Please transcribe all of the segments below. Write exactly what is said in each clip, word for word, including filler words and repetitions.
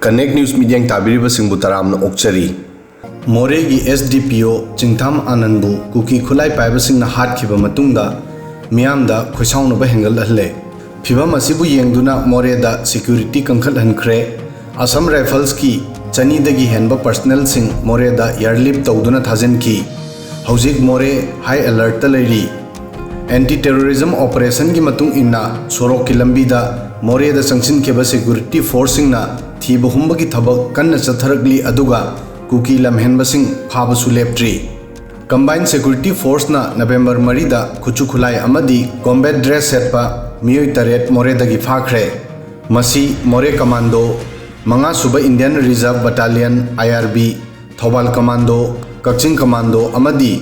Connect News ꯃꯤꯠꯌꯦꯡ ꯇꯥꯕꯤꯔꯤꯕꯁꯤꯡꯕꯨ ꯇꯔꯥꯝꯅ ꯑꯣꯛꯆꯔꯤ꯫ ꯃꯣꯔꯦꯒꯤ S D P O ꯆꯤꯡꯊꯥꯝ ꯑꯥꯅꯟꯕꯨ ꯀꯨꯀꯤ ꯈꯨꯠꯂꯥꯏ ꯄꯥꯏꯕꯁꯤꯡꯅ ꯍꯥꯠꯈꯤꯕ ꯃꯇꯨꯡꯗ ꯃꯤꯌꯥꯝꯗ ꯈꯣꯏꯁꯥꯎꯅꯕ ꯍꯦꯟꯒꯠꯍꯜꯂꯦ꯫ ꯐꯤꯚꯝ ꯑꯁꯤꯕꯨ ꯌꯦꯡꯗꯨꯅ ꯃꯣꯔꯦꯗ security ꯀꯟꯈꯠꯍꯟꯈ꯭ꯔꯦ꯫ Assam Riflesꯀꯤ ꯆꯅꯤꯗꯒꯤ ꯍꯦꯟꯕ personnelꯁꯤꯡ ꯃꯣꯔꯦꯗ airlift ꯇꯧꯗꯨꯅ ꯊꯥꯖꯤꯟꯈꯤ꯫ ꯍꯧꯖꯤꯛ ꯃꯣꯔꯦ high alertꯇ ꯂꯩꯔꯤ꯫ Anti terrorism operationꯒꯤ ꯃꯇꯨꯡ ꯏꯟꯅ ꯁꯣꯔꯣꯛꯀꯤ ꯂꯝꯕꯤꯗ ꯃꯣꯔꯦꯗ ꯆꯪꯁꯤꯟꯈꯤꯕ security forceꯁꯤꯡꯅ ꯊꯤꯕ ꯍꯨꯝꯕꯒꯤ ꯊꯕꯛ ꯀꯟꯅ ꯆꯠꯊꯔꯛꯂꯤ, ꯑꯗꯨꯒ ꯀꯨꯀꯤ ꯂꯝꯍꯦꯟꯕꯁꯤꯡ ꯐꯥꯕꯁꯨ ꯂꯦꯞꯇ꯭ꯔꯤ꯫ Combined Security Forceꯅ ꯅꯕꯦꯝꯕꯔ ꯃꯔꯤꯗ ꯈꯨꯠꯁꯨ ꯈꯨꯠꯂꯥꯏ ꯑꯃꯗꯤ combat dress ꯁꯦꯠꯄ ꯃꯤꯑꯣꯏ ꯇꯔꯦꯠ ꯃꯣꯔꯦꯗꯒꯤ ꯐꯥꯈ꯭ꯔꯦ꯫ ꯃꯁꯤ ꯃꯣꯔꯦ Commando, ꯃꯉꯥꯁꯨꯕ Indian Reserve Battalion, I R B, Thoubal Commando, Kakching Commando ꯑꯃꯗꯤ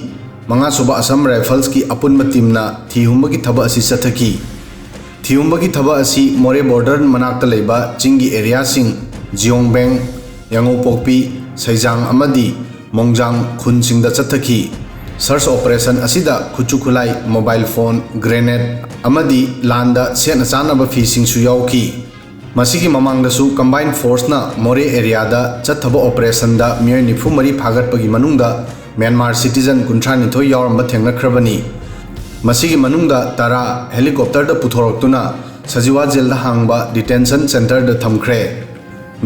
ꯃꯉꯥꯁꯨꯕ Assam Riflesꯀꯤ ꯑꯄꯨꯟꯕ teamꯅ ꯊꯤ ꯍꯨꯝꯕꯒꯤ ꯊꯕꯛ ꯑꯁꯤ ꯆꯠꯊꯈꯤ꯫ ꯊꯤ ꯍꯨꯝꯕꯒꯤ ꯊꯕꯛ ꯑꯁꯤ ꯃꯣꯔꯦ border ꯃꯅꯥꯛꯇ ꯂꯩꯕ ꯆꯤꯡꯒꯤ areaꯁꯤꯡ ꯖꯤꯌꯣꯡꯕꯦꯡ, ꯌꯥꯉꯧꯄꯣꯛꯄꯤ, ꯁꯩꯖꯥꯡ ꯑꯃꯗꯤ ꯃꯣꯡꯖꯥꯡ ꯈꯨꯟꯁꯤꯡꯗ ꯆꯠꯊꯈꯤ꯫ Search operation ꯑꯁꯤꯗ ꯈꯨꯠꯁꯨ ꯈꯨꯠꯂꯥꯏ, mobile phone, grenade ꯑꯃꯗꯤ ꯂꯥꯟꯗ ꯁꯦꯠꯅ ꯆꯥꯅꯕ ꯐꯤꯁꯤꯡꯁꯨ ꯌꯥꯎꯈꯤ꯫ ꯃꯁꯤꯒꯤ ꯃꯃꯥꯡꯗꯁꯨ Combined Forceꯅ ꯃꯣꯔꯦ areaꯗ ꯆꯠꯊꯕ operationꯗ ꯃꯤꯑꯣꯏ ꯅꯤꯐꯨ ꯃꯔꯤ ꯐꯥꯒꯠꯄꯒꯤ ꯃꯅꯨꯡꯗ ꯃ꯭ꯌꯥꯟꯃꯥꯔ citizen ꯀꯨꯟꯊ꯭ꯔꯥ ꯅꯤꯊꯣꯏ ꯌꯥꯎꯔꯝꯕ ꯊꯦꯡꯅꯈ꯭ꯔꯕꯅꯤ꯫ ꯃꯁꯤꯒꯤ ꯃꯅꯨꯡꯗ ꯇꯔꯥ helicopterꯗ ꯄꯨꯊꯣꯔꯛꯇꯨꯅ ꯁꯖꯤꯋꯥ jailꯗ ꯍꯥꯡꯕ detention centreꯗ ꯊꯝꯈ꯭ꯔꯦ꯫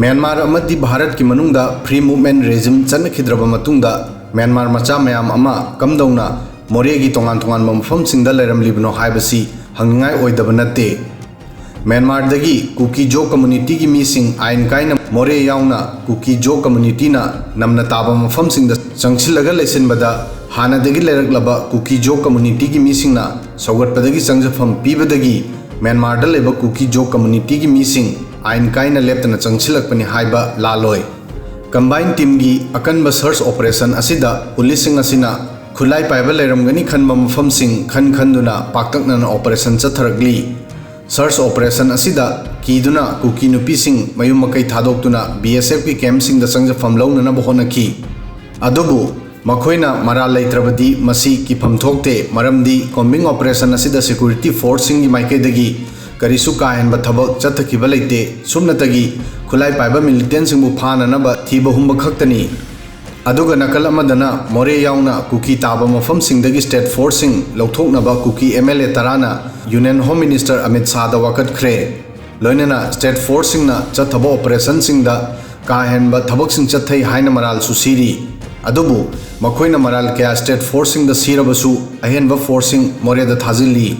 ꯃ꯭ꯌꯥꯟꯃꯥꯔ ꯑꯃꯗꯤ ꯚꯥꯔꯠꯀꯤ ꯃꯅꯨꯡꯗ free movement regime ꯆꯠꯅꯈꯤꯗ꯭ꯔꯕ ꯃꯇꯨꯡꯗ ꯃ꯭ꯌꯥꯟꯃꯥꯔ ꯃꯆꯥ ꯃꯌꯥꯝ ꯑꯃ ꯀꯝꯗꯧꯅ ꯃꯣꯔꯦꯒꯤ ꯇꯣꯉꯥꯟ ꯇꯣꯉꯥꯟꯕ ꯃꯐꯝꯁꯤꯡꯗ ꯂꯩꯔꯝꯂꯤꯕꯅꯣ ꯍꯥꯏꯕꯁꯤ ꯍꯪꯅꯤꯡꯉꯥꯏ ꯑꯣꯏꯗꯕ ꯅꯠꯇꯦ꯫ ꯃ꯭ꯌꯥꯟꯃꯥꯔꯗꯒꯤ ꯀꯨꯀꯤ ꯖꯣ communityꯒꯤ ꯃꯤꯁꯤꯡ ꯑꯥꯏꯟ ꯀꯥꯏꯅ ꯃꯣꯔꯦ ꯌꯥꯎꯅ ꯀꯨꯀꯤ ꯖꯣ communityꯅ ꯅꯝꯅ ꯇꯥꯕ ꯃꯐꯝꯁꯤꯡꯗ ꯆꯪꯁꯤꯜꯂꯒ ꯂꯩꯁꯤꯟꯕꯗ ꯍꯥꯟꯅꯗꯒꯤ ꯂꯩꯔꯛꯂꯕ ꯀꯨꯀꯤ ꯖꯣ communityꯒꯤ ꯃꯤꯁꯤꯡꯅ ꯁꯧꯒꯠꯄꯗꯒꯤ ꯆꯪꯖꯐꯝ ꯄꯤꯕꯗꯒꯤ ꯃ꯭ꯌꯥꯟꯃꯥꯔꯗ ꯂꯩꯕ ꯀꯨꯀꯤ ꯖꯣ communityꯒꯤ ꯃꯤꯁꯤꯡ ꯑꯥꯏꯟ ꯀꯥꯏꯅ ꯂꯦꯞꯇꯅ ꯆꯪꯁꯤꯜꯂꯛꯄꯅꯤ ꯍꯥꯏꯕ ꯂꯥꯜꯂꯣꯏ꯫ Combined teamꯒꯤ ꯑꯀꯟꯕ search operation ꯑꯁꯤꯗ policeꯁꯤꯡ ꯑꯁꯤꯅ ꯈꯨꯠꯂꯥꯏ ꯄꯥꯏꯕ ꯂꯩꯔꯝꯒꯅꯤ ꯈꯟꯕ ꯃꯐꯝꯁꯤꯡ ꯈꯟ ꯈꯟꯗꯨꯅ ꯄꯥꯛꯇꯛꯅꯅ operation ꯆꯠꯊꯔꯛꯂꯤ꯫ Search operation ꯑꯁꯤꯗ ꯀꯤꯗꯨꯅ ꯀꯨꯀꯤ ꯅꯨꯄꯤꯁꯤꯡ ꯃꯌꯨꯝ ꯃꯀꯩ ꯊꯥꯗꯣꯛꯇꯨꯅ BSFꯀꯤ campꯁꯤꯡꯗ ꯆꯪꯖꯐꯝ ꯂꯧꯅꯅꯕ ꯍꯣꯠꯅꯈꯤ꯫ ꯑꯗꯨꯕꯨ ꯃꯈꯣꯏꯅ ꯃꯔꯥꯜ ꯂꯩꯇ꯭ꯔꯕꯗꯤ ꯃꯁꯤ ꯀꯤꯐꯝ ꯊꯣꯛꯇꯦ, ꯃꯔꯝꯗꯤ combing operation ꯑꯁꯤꯗ security forceꯁꯤꯡꯒꯤ ꯃꯥꯏꯀꯩꯗꯒꯤ ꯀꯔꯤꯁꯨ ꯀꯥ ꯍꯦꯟꯕ ꯊꯕꯛ ꯆꯠꯊꯈꯤꯕ ꯂꯩꯇꯦ꯫ ꯁꯨꯞꯅꯇꯒꯤ ꯈꯨꯠꯂꯥꯏ ꯄꯥꯏꯕ ꯃꯤꯂꯤꯇꯦꯟꯁꯤꯡꯕꯨ ꯐꯥꯅꯅꯕ ꯊꯤꯕ ꯍꯨꯝꯕ ꯈꯛꯇꯅꯤ꯫ ꯑꯗꯨꯒ ꯅꯥꯀꯜ ꯑꯃꯗꯅ ꯃꯣꯔꯦ ꯌꯥꯎꯅ ꯀꯨꯀꯤ ꯇꯥꯕ ꯃꯐꯝꯁꯤꯡꯗꯒꯤ ꯁ꯭ꯇꯦꯠ ꯐꯣꯔꯁꯁꯤꯡ ꯂꯧꯊꯣꯛꯅꯕ ꯀꯨꯀꯤ ꯑꯦꯝ ꯑꯦꯜ ꯑꯦ ꯇꯔꯥꯅ ꯌꯨꯅꯤꯌꯟ ꯍꯣꯝ ꯃꯤꯅꯤꯁꯇꯔ ꯑꯃꯤꯠ ꯁꯥꯍꯗ ꯋꯥꯀꯠꯈ꯭ꯔꯦ꯫ ꯂꯣꯏꯅꯅ ꯁ꯭ꯇꯦꯠ ꯐꯣꯔꯁꯁꯤꯡꯅ ꯆꯠꯊꯕ ꯑꯣꯄꯔꯦꯁꯟꯁꯤꯡꯗ ꯀꯥ ꯍꯦꯟꯕ ꯊꯕꯛꯁꯤꯡ ꯆꯠꯊꯩ ꯍꯥꯏꯅ ꯃꯔꯥꯜꯁꯨ ꯁꯤꯔꯤ꯫ ꯑꯗꯨꯕꯨ ꯃꯈꯣꯏꯅ ꯃꯔꯥꯜ ꯀꯌꯥ ꯁ꯭ꯇꯦꯠ ꯐꯣꯔꯁꯁꯤꯡꯗ ꯁꯤꯔꯕꯁꯨ ꯑꯍꯦꯟꯕ ꯐꯣꯔꯁꯁꯤꯡ ꯃꯣꯔꯦꯗ ꯊꯥꯖꯤꯜꯂꯤ꯫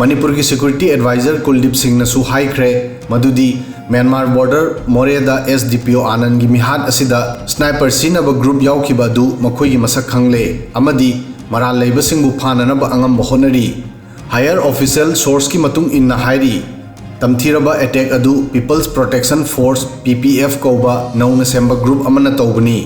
ꯃꯅꯤꯄꯨꯔꯒꯤ ꯁꯦꯀ꯭ꯌꯨꯔꯤꯇꯤ ꯑꯦꯗꯚꯥꯏꯖꯔ ꯀꯨꯜꯗꯤꯞ ꯁꯤꯡꯅꯁꯨ ꯍꯥꯏꯈ꯭ꯔꯦ ꯃꯗꯨꯗꯤ ꯃ꯭ꯌꯥꯟꯃꯥꯔ ꯕꯣꯔꯗꯔ ꯃꯣꯔꯦꯗ ꯑꯦꯁ ꯗꯤ ꯄꯤ ꯑꯣ ꯑꯥꯅꯟꯒꯤ ꯃꯤꯍꯥꯠ ꯑꯁꯤꯗ ꯁ꯭ꯅꯥꯏꯄꯔ ꯁꯤꯖꯤꯟꯅꯕ ꯒ꯭ꯔꯨꯞ ꯌꯥꯎꯈꯤꯕ ꯑꯗꯨ ꯃꯈꯣꯏꯒꯤ ꯃꯁꯛ ꯈꯪꯂꯦ ꯑꯃꯗꯤ ꯃꯔꯥꯜ ꯂꯩꯕꯁꯤꯡꯕꯨ ꯐꯥꯅꯅꯕ ꯑꯉꯝꯕ ꯍꯣꯠꯅꯔꯤ꯫ ꯍꯥꯌꯔ ꯑꯣꯐꯤꯁꯤꯌꯦꯜ ꯁꯣꯔꯁꯀꯤ ꯃꯇꯨꯡ ꯏꯟꯅ ꯍꯥꯏꯔꯤ, ꯇꯝꯊꯤꯔꯕ ꯑꯦꯇꯦꯛ ꯑꯗꯨ ꯄꯤꯄꯜꯁ ꯄ꯭ꯔꯣꯇꯦꯛꯁꯟ ꯐꯣꯔꯁ, ꯄꯤ ꯄꯤ ꯑꯦꯐ, ꯀꯧꯕ ꯅꯧꯅ ꯁꯦꯝꯕ ꯒ꯭ꯔꯨꯞ ꯑꯃꯅ ꯇꯧꯕꯅꯤ꯫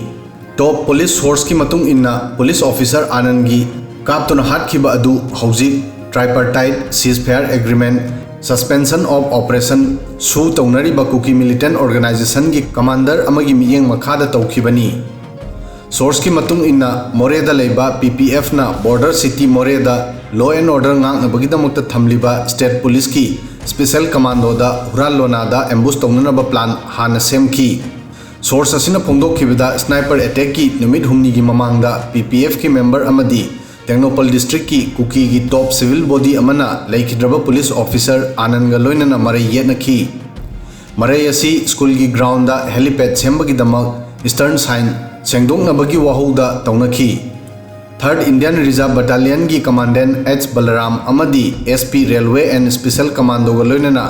ꯇꯣꯞ ꯄꯨꯂꯤꯁ ꯁꯣꯔꯁꯀꯤ ꯃꯇꯨꯡ ꯏꯟꯅ, ꯄꯨꯂꯤꯁ ꯑꯣꯐꯤꯁꯥꯔ ꯑꯥꯅꯟꯒꯤ ꯀꯥꯞꯇꯨꯅ ꯍꯥꯠꯈꯤꯕ ꯑꯗꯨ ꯍꯧꯖꯤꯛ tripartite ceasefire agreement, suspension of operation ꯁꯨ ꯇꯧꯅꯔꯤꯕ ꯀꯨꯀꯤ ꯃꯤꯂꯤꯇꯦꯟ ꯑꯣꯔꯒꯅꯥꯏꯖꯦꯁꯟꯒꯤ ꯀꯃꯥꯟꯗꯔ ꯑꯃꯒꯤ ꯃꯤꯠꯌꯦꯡ ꯃꯈꯥꯗ ꯇꯧꯈꯤꯕꯅꯤ꯫ ꯁꯣꯔꯁꯀꯤ ꯃꯇꯨꯡ ꯏꯟꯅ, ꯃꯣꯔꯦꯗ ꯂꯩꯕ ꯄꯤ ꯄꯤ ꯑꯦꯐꯅ ꯕꯣꯔꯗꯔ ꯁꯤꯇꯤ ꯃꯣꯔꯦꯗ law and order ꯉꯥꯛꯅꯕꯒꯤꯗꯃꯛꯇ ꯊꯝꯂꯤꯕ ꯁ꯭ꯇꯦꯠ ꯄꯨꯂꯤꯁꯀꯤ ꯁ꯭ꯄꯦꯁꯦꯜ ꯀꯃꯥꯟꯗꯣꯗ ꯍꯨꯔꯥꯟ ꯂꯣꯅꯥꯗ ꯑꯦꯝꯕꯨꯁ ꯇꯧꯅꯅꯕ ꯄ꯭ꯂꯥꯟ ꯍꯥꯟꯅ ꯁꯦꯝꯈꯤ꯫ ꯁꯣꯔꯁ ꯑꯁꯤꯅ ꯐꯣꯡꯗꯣꯛꯈꯤꯕꯗ, ꯁ꯭ꯅꯥꯏꯄꯔ ꯑꯦꯇꯦꯛꯀꯤ ꯅꯨꯃꯤꯠ ꯍꯨꯝꯅꯤꯒꯤ ꯃꯃꯥꯡꯗ ꯄꯤ ꯄꯤ ꯑꯦꯐꯀꯤ ꯃꯦꯝꯕꯔ ꯑꯃꯗꯤ ꯇꯦꯡꯅꯧꯄꯜ ꯗꯤꯁꯇ꯭ꯔꯤꯛꯀꯤ ꯀꯨꯀꯤꯒꯤ ꯇꯣꯞ ꯁꯤꯚꯤꯜ ꯕꯣꯗꯤ ꯑꯃꯅ ꯂꯩꯈꯤꯗ꯭ꯔꯕ ꯄꯨꯂꯤꯁ ꯑꯣꯐꯤꯁꯥꯔ ꯑꯥꯅꯟꯒ ꯂꯣꯏꯅꯅ ꯃꯔꯩ ꯌꯦꯠꯅꯈꯤ꯫ ꯃꯔꯩ ꯑꯁꯤ ꯁ꯭ꯀꯨꯜꯒꯤ ꯒ꯭ꯔꯥꯎꯟꯗ ꯍꯦꯂꯤꯄꯦꯗ ꯁꯦꯝꯕꯒꯤꯗꯃꯛ ꯏꯁꯇꯔꯟ ꯁꯥꯏꯟ ꯁꯦꯡꯗꯣꯛꯅꯕꯒꯤ ꯋꯥꯍꯧꯗ ꯇꯧꯅꯈꯤ꯫ Third Indian Reserve Battalionꯒꯤ Commandant H ꯕꯂꯔꯥꯝ ꯑꯃꯗꯤ S P Railway and Special Commandoꯒ ꯂꯣꯏꯅꯅ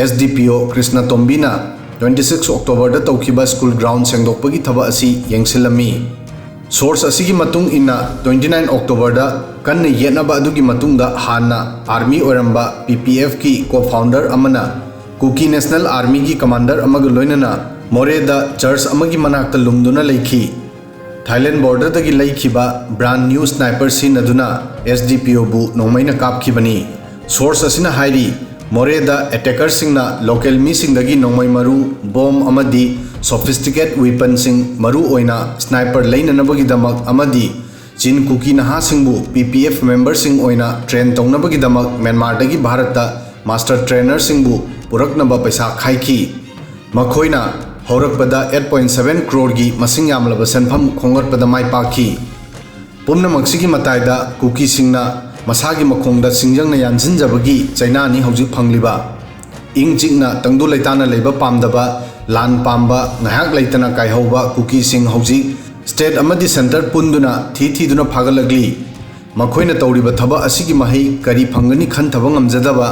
S D P O Krishna ꯇꯣꯝꯕꯤꯅ twenty six Octoberꯗ ꯇꯧꯈꯤꯕ ꯁ꯭ꯀꯨꯜ ꯒ꯭ꯔꯥꯎꯟ ꯁꯦꯡꯗꯣꯛꯄꯒꯤ ꯊꯕꯛ ꯑꯁꯤ ꯌꯦꯡꯁꯤꯜꯂꯝꯃꯤ꯫ ꯁꯣꯔꯁ ꯑꯁꯤꯒꯤ ꯃꯇꯨꯡ ꯏꯟꯅ, twenty nine Octoberꯗ ꯀꯟꯅ ꯌꯦꯠꯅꯕ ꯑꯗꯨꯒꯤ ꯃꯇꯨꯡꯗ ꯍꯥꯟꯅ ꯑꯥꯔꯃꯤ ꯑꯣꯏꯔꯝꯕ P P Fꯀꯤ ꯀꯣ ꯐꯥꯎꯟꯗꯔ ꯑꯃꯅ ꯀꯨꯀꯤ ꯅꯦꯁꯅꯦꯜ ꯑꯥꯔꯃꯤꯒꯤ ꯀꯃꯥꯟꯗꯔ ꯑꯃꯒ ꯂꯣꯏꯅꯅ ꯃꯣꯔꯦꯗ ꯆꯔꯆ ꯑꯃꯒꯤ ꯃꯅꯥꯛꯇ ꯂꯨꯝꯗꯨꯅ ꯂꯩꯈꯤ꯫ ꯊꯥꯏꯂꯦꯟ ꯕꯣꯔꯗꯔꯗꯒꯤ ꯂꯩꯈꯤꯕ ꯕ꯭ꯔꯥꯟ ꯅ꯭ꯌꯨ ꯁ꯭ꯅꯥꯏꯄꯔ ꯁꯤꯖꯤꯟꯅꯗꯨꯅ S D P Oꯕꯨ ꯅꯣꯡꯃꯩꯅ ꯀꯥꯞꯈꯤꯕꯅꯤ꯫ ꯁꯣꯔꯁ ꯑꯁꯤꯅ ꯍꯥꯏꯔꯤ, ꯃꯣꯔꯦꯗ ꯑꯦꯇꯦꯀꯔꯁꯤꯡꯅ ꯂꯣꯀꯦꯜ ꯃꯤꯁꯤꯡꯗꯒꯤ ꯅꯣꯡꯃꯩ ꯃꯔꯨ, ꯕꯣꯝ ꯑꯃꯗꯤ ꯁꯣꯐꯤꯁꯇꯤꯀꯦꯠ ꯋꯤꯄꯟꯁꯤꯡ, ꯃꯔꯨ ꯑꯣꯏꯅ ꯁ꯭ꯅꯥꯏꯄꯔ ꯂꯩꯅꯅꯕꯒꯤꯗꯃꯛ ꯑꯃꯗꯤ ꯆꯤꯟ ꯀꯨꯀꯤ ꯅꯍꯥꯁꯤꯡꯕꯨ P P F ꯃꯦꯝꯕꯔꯁꯤꯡ ꯑꯣꯏꯅ ꯇ꯭ꯔꯦꯟ ꯇꯧꯅꯕꯒꯤꯗꯃꯛ ꯃ꯭ꯌꯥꯟꯃꯥꯔꯗꯒꯤ ꯚꯥꯔꯠꯇ ꯃꯥꯁꯇꯔ ꯇ꯭ꯔꯦꯅꯔꯁꯤꯡꯕꯨ ꯄꯨꯔꯛꯅꯕ ꯄꯩꯁꯥ ꯈꯥꯏꯈꯤ꯫ ꯃꯈꯣꯏꯅ ꯍꯧꯔꯛꯄꯗ ꯑꯩꯠ ꯄꯣꯏꯟ ꯁꯚꯦꯟ ꯀ꯭ꯔꯣꯔꯒꯤ ꯃꯁꯤꯡ ꯌꯥꯝꯂꯕ ꯁꯦꯟꯐꯝ ꯈꯣꯝꯒꯠꯄꯗ ꯃꯥꯏ ꯄꯥꯛꯈꯤ꯫ ꯄꯨꯝꯅꯃꯛꯁꯤꯒꯤ ꯃꯇꯥꯏꯗ ꯀꯨꯀꯤꯁꯤꯡꯅ ꯃꯁꯥꯒꯤ ꯃꯈꯣꯡꯗ ꯁꯤꯡꯖꯪꯅ ꯌꯥꯟꯁꯤꯟꯖꯕꯒꯤ ꯆꯩꯅꯥꯅꯤ ꯍꯧꯖꯤꯛ ꯐꯪꯂꯤꯕ꯫ ꯏꯪ ꯆꯤꯛꯅ ꯇꯪꯗꯨ ꯂꯩꯇꯥꯅ ꯂꯩꯕ ꯄꯥꯝꯗꯕ, ꯂꯥꯟ ꯄꯥꯝꯕ, ꯉꯥꯏꯍꯥꯛ ꯂꯩꯇꯅ ꯀꯥꯏꯍꯧꯕ ꯀꯨꯀꯤꯁꯤꯡ ꯍꯧꯖꯤꯛ ꯁ꯭ꯇꯦꯠ ꯑꯃꯗꯤ ꯁꯦꯟꯇꯔ ꯄꯨꯟꯗꯨꯅ ꯊꯤ ꯊꯤꯗꯨꯅ ꯐꯥꯒꯠꯂꯛꯂꯤ꯫ ꯃꯈꯣꯏꯅ ꯇꯧꯔꯤꯕ ꯊꯕꯛ ꯑꯁꯤꯒꯤ ꯃꯍꯩ ꯀꯔꯤ ꯐꯪꯒꯅꯤ ꯈꯟꯊꯕ ꯉꯝꯖꯗꯕ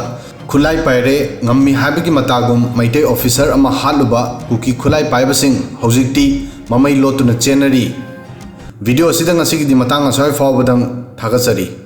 ꯈꯨꯠꯂꯥꯏ ꯄꯥꯏꯔꯦ ꯉꯝꯃꯤ ꯍꯥꯏꯕꯒꯤ ꯃꯇꯥꯒꯨꯝ ꯃꯩꯇꯩ ꯑꯣꯐꯤꯁꯔ ꯑꯃ ꯍꯥꯠꯂꯨꯕ ꯀꯨꯀꯤ ꯈꯨꯠꯂꯥꯏ ꯄꯥꯏꯕꯁꯤꯡ ꯍꯧꯖꯤꯛꯇꯤ ꯃꯃꯩ ꯂꯣꯠꯇꯨꯅ ꯆꯦꯟꯅꯔꯤ꯫ ꯚꯤꯗꯤꯑꯣ ꯑꯁꯤꯗ ꯉꯁꯤꯒꯤꯗꯤ ꯃꯇꯥꯡ ꯑꯁ꯭ꯋꯥꯏ ꯐꯥꯎꯕꯗꯪ ꯊꯥꯒꯠꯆꯔꯤ꯫